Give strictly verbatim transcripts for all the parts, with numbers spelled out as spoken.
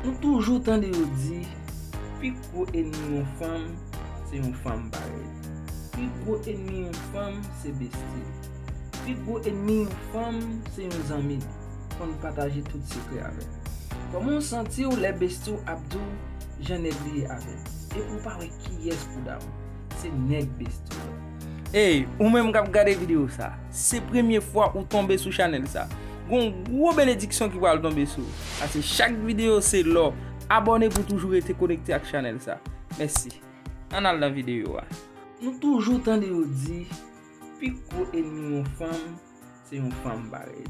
Nou toujou tande yo di, pi gwo enmi yon fanm, se yon fanm parèy. Pi gwo enmi yon fanm, se besti l. Pi gwo enmi yon fanm, se yon zanmi l. Konn pataje tout sekrè avè l. Kòman w santi w lè besti w ap di w jan nèg li ye avè l? Epi w pa wè kiyès pou dam. Se nèg besti w. Ey, ou menm k ap gade videyo sa, se premye fwa ou tonbe sou chanèl sa, gon gwo benediksyon ki pral tonbe sou ou. Paske chak videyo se lò. Abòne pou toujou rete konekte ak chanèl sa. Mèsi. Ann al nan videyo a. Nou toujou tande yo di, pi gwo enmi yon fanm, se yon fanm parèy.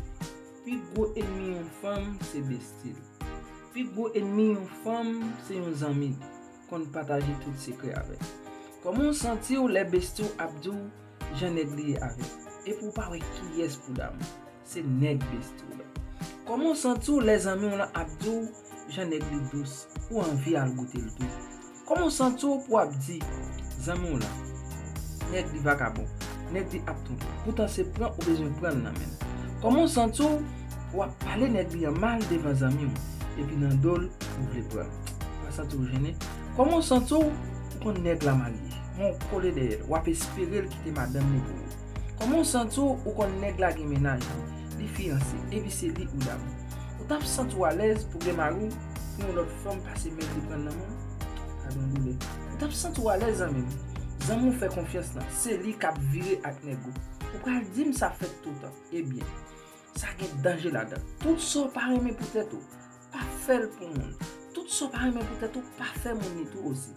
Pi gwo enmi yon fanm, se besti l. Pi gwo enmi yon fanm, se yon zanmi l. Konn pataje tout sekrè avè l. Kòman w santi w lè besti w ap di w jan nèg li ye avè l? Epi w pa wè kiyès pou dam. Se nèg besti w lan. Kòman w santi w lè zanmi w lan ap di w jan nèg li dous? Ou anvi al goute l tou. Kòman w santi w pou w ap di zanmi w lan, nèg li vakabon, nèg li ap twonpe, poutan se pran ou bezwen pran l nan men l? Kòman w santi w pou w ap pale nèg li an mal devan zanmi w, epi nan do l ou vle pran l? Ou pa santi w jennen? Kòman w santi w, ou konn nèg la marye, men w kole dèyè l, w ap espere l kite madanm li pou ou? Kòman w santi w, ou konn nèg la gen mennaj li, li fiyanse, epi se li ou damou? Ou t ap santi w alèz pou gen mari w, pou yon lòt fanm pase men li pran nan men w? Gade yon doulè. Ou t ap santi w alèz, zanmi m? Zanmi w fè konfyans lan, se li k ap vire ak nèg ou. Ou pral di m sa fèt toutan. Ebyen, sa gen danje ladan. Tout sa w pa renmen pou tèt ou, pa fè l pou moun. Tout sa w pa renmen pou tèt ou, pa fè moun li tou osi.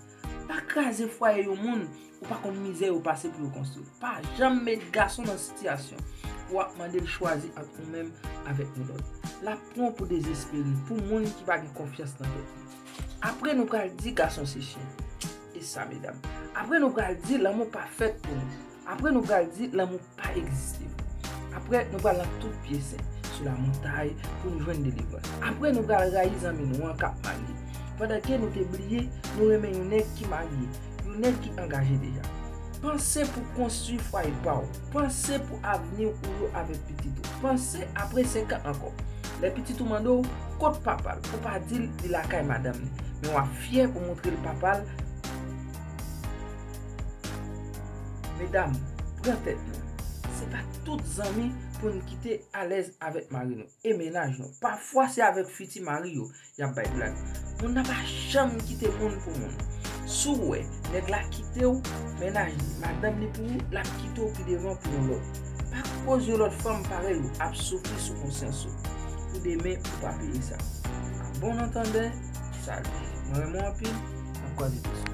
Pa kraze fwaye yon moun ou pa konn mizè yo pase pou yo konstwi. Pa janm met gason nan sitiyasyon pou w ap mande l chwazi ant ou menm avèk yon lòt. L ap pran w pou dezespere, pou moun ki pa gen konfyans nan tèt li. Apre nou pral di gason se chen. E sa, medam. Apre nou pral di lanmou pa fèt pou nou. Apre nou pral di lanmou pa egziste. Apre nou pral nan tout pye sen, sou lamontay, pou nou jwenn delivrans. Apre nou pral rayi zanmi nou an k ap marye. Pandan ke nou te bliye, nou renmen yon nèg ki marye, yon nèg ki angaje deja. Panse pou konstwi fwaye pa w. Panse pou avni w ou yo avèk pitit ou. Panse apre senk an ankò. Lè pitit ou mande w, kot papa l? Ou pa di l li lakay madanm li. Men w ap fyè pou montre l papa l. Medam, pran tèt nou. Se pa tout zanmi pou n kite alèz avèk mari nou e mennaj nou. Pafwa se avèk fiti mari yo y ap bay blag. Moun nan pa janm kite moun pou moun. Si w wè nèg la kite w, mennaj li, madanm li pou ou, l ap kite w pi devan pou yon lòt. Pa koz yon lòt fanm parèy ou ap soufri sou konsyans ou. Pou demen ou pa peye sa. A bon antandè, sali. Mwen renmen w anpil, n ap kwaze tou.